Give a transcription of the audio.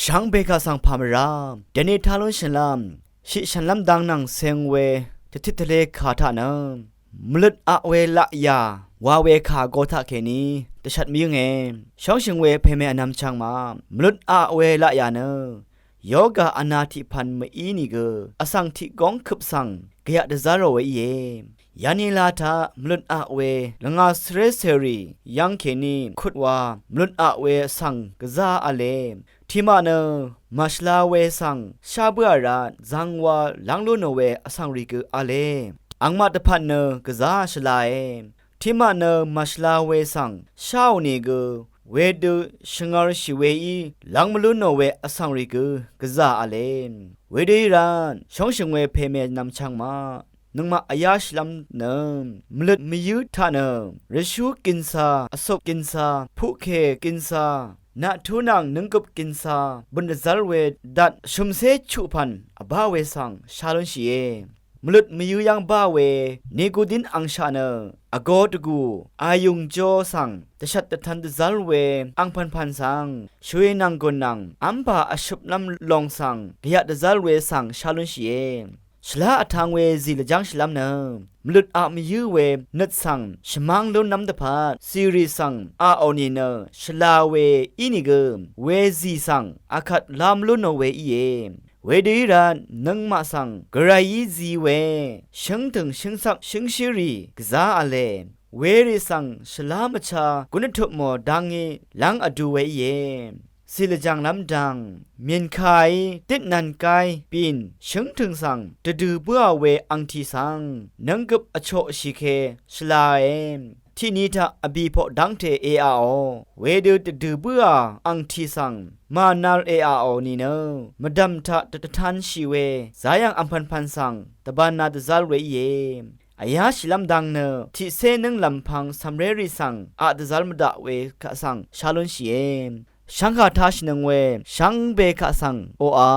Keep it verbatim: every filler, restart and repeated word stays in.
Shvngbe kaq svng pà mvrá dvni tá lún shvlv́m shiq shv̀nlv́m dang nvng cēng we dvtit tvlē kà taq nø mvløt aq we laqyà wa we kà go taqkèní dvshvt mvyǿnge. Shóngshø̀ng we pèmè vnvm chvngmaq mvløt aq we laqyà nø yoga vna tiq pv̀n mv-í nìgø vsvng tiq góng køp svng gvyaq dvzv́rò we íe. Yanila taq mvløt aq we lvngà svré cèrì yv́ng kèní kutwa mvløt aq we vsvng gvzá v̄le. Tiqmaq nø màshvla we svng shá bǿà rvt zvngwa lv́ng lú nò we vsvng rì gø v̄le. Angmaq dvpvt nø gvzá shvlae. Tiqmaq nø màshvla we svng sháò nìgø wedø shvngv̄r shì weí lv́ng mvlú nò we vsvng rì gø gvzà v̄le. Wedø í rvt shóngshø̀ng we pèmè nvm chvngmaq nøngmaq vyá shvlv́m nø mvløt mvyǿ taq nø rvshú gønsa, vsuk gønsa, puqkè gønsa, naqtú nvng nǿnggøp gønsa bø̀n dvzv́r we dat shø̀mcé chuq pv̀n vbá we svng shá lúnshìe. Mvløt mvyǿ yv́ng bá we Nikodin angshaq nø vgō dvgù ayùng jo svng dvshvt dvtv̄n dvzv́r we angpv̀npv̀n svng shvwi nvnggùn nvng v́mpà vshøplv́m long svng gvyaq dvzv́r we svng shá lúnshìe. Shvlá vtv̄ng we zì lvjáng shvlv́m nø mvløt aq mvyǿ we nøt svng shvmáng lúnlv́m dvpvt zìrì svng aqò nìnø shvla we ínìgø we zì svng akvt lám lún nò we íe. Wedø í rvt nøngmaq svng gvrayí zi we shǿngtø̀ng shǿngcvp shǿngshírì gvzá v̄le. Werì svng shvlá mvchá gún vtupmò dá ngí lv́ng vdu we íe. Zì lvjànglv́m dang mìnkàí døtnv̀n gáí bìn shǿngtø̀ng svng dvdø̀ bǿà we angtì svng nǿnggøp vchoqshì ke shvlae. Tiqni taq vbìpoq dv́ngte èaqò wedø dvdø̀ bǿà angtì svng mànal èaqò nìnø mvdv̀m taq dvtanshì we záyv̀ng angpv̀npv̀n svng dvbānā dvzv́r we íe. Vyá shìlv́m dang nø tiqcé nǿng lv̀mpv̄ng cv̀mrérì svng aq dvzv́r mvdaq we kaq svng shá lúnshìe. Shvngkà tāshìnøng we shvngbe kaq svng oqà